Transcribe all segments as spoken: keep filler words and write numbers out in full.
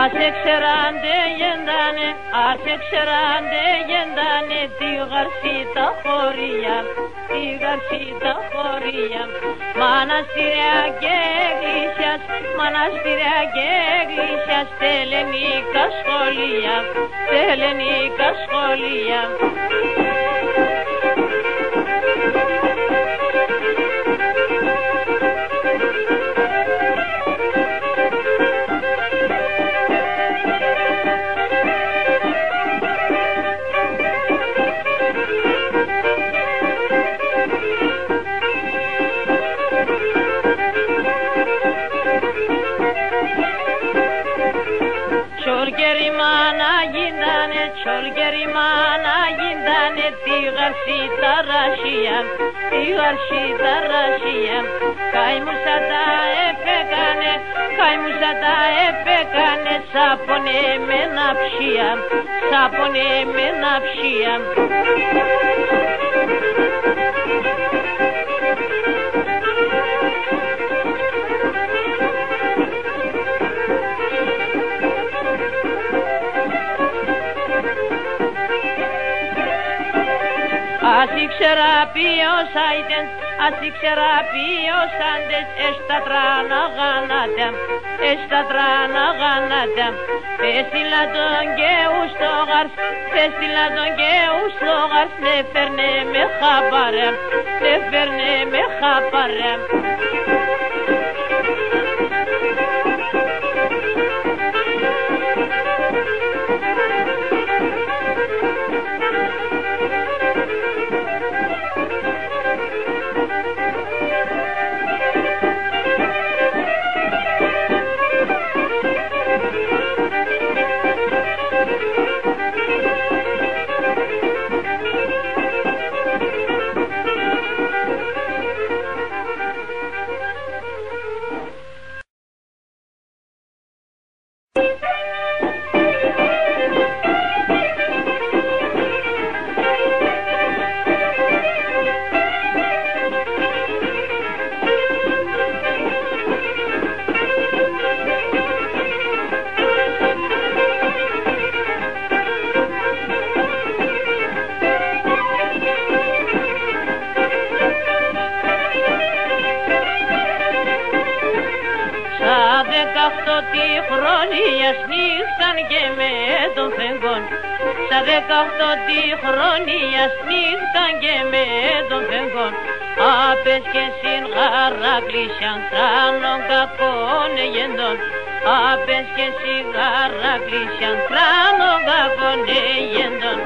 Ας εξέραν τ' εγέντανε, ας εξέραν τ' εγέντανε, τη γαρση τα χωρία, τη γαρση τα χωρία. Μαναστήρια και εκκλησίας, μαναστήρια και εκκλησίας, τ' ελληνικά σχολεία, τ' ελληνικά σχολεία. Σιολ κέρ' η μάνα 'γίντανε, σιολ κέρ' η μάνα 'γίντανε, τη γαρση τα ραχία, τη γαρση τα ραχία. Καημούσα τα εφέκανε, καημούσα τα εφέκανε, σα πονεμένα ψία, σα πονεμένα ψία. Ας ήξερα ποίος αίτεν, ας ήξερα ποίος άντες, εσ' τα τρανά γανάτια, εσ' τα τρανά γανάτια. Πες τη λατών και ους το γαρς, πες τη λατών και ους το γαρς, νε φέρνε με χαμπάρ', νε φέρνε με χαμπάρ'. Σα δεκαχτώ τη χρονίας νύχταν και με τον φεγγόν. Σα δεκαχτώ τη χρονίας νύχταν και με τον φεγγόν. Απέσ' και σην γαραγλίσσιαν, τρανόν κακόν εγέντον. Απέσ' και σην γαραγλίσσιαν, τρανόν κακόν εγέντον.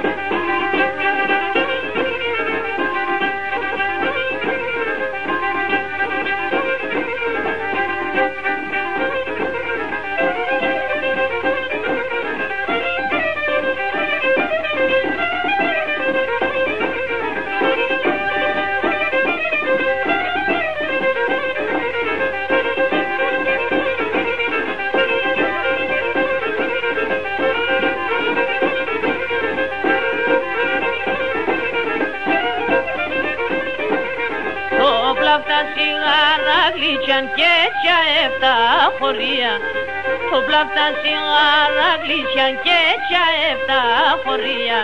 Τ' όπλα αυτά σην γαραγλίσσιαν και τσα εφτά χωρία. Τ' όπλα αυτά σην γαραγλίσσιαν και τσα εφτά χωρία.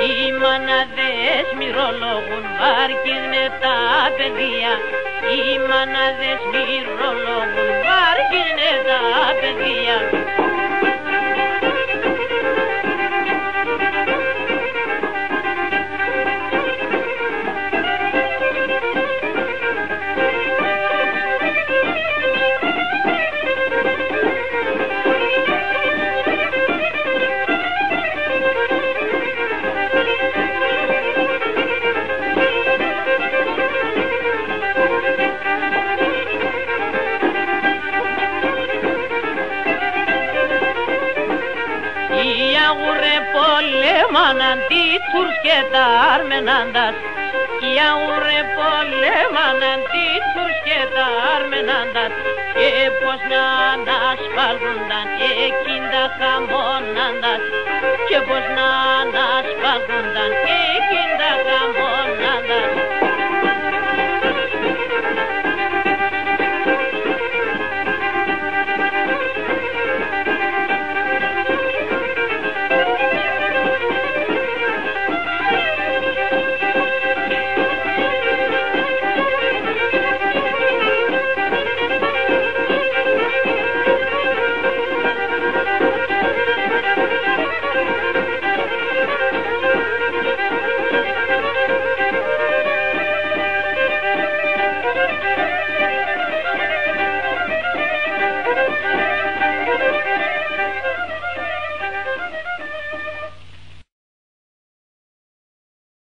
Οι μανάδες μυρολόγουν, βαρκίζ'νε τα παιδία. Οι μανάδες μυρολόγουν, βαρκίζ'νε τα παιδία. Οι Αγγούρ' επολέμαναν τη Τουρκ' και τ' Αρμενάντας. Οι Αγγούρ' επολέμαναν τη Τουρκ' και τ' Αρμενάντας. Και πώς να ανασπαλκούνταν εκείν' τα χαμώναντας. Και πώς να ανασπαλκούνταν εκείν' τα χαμώναντας.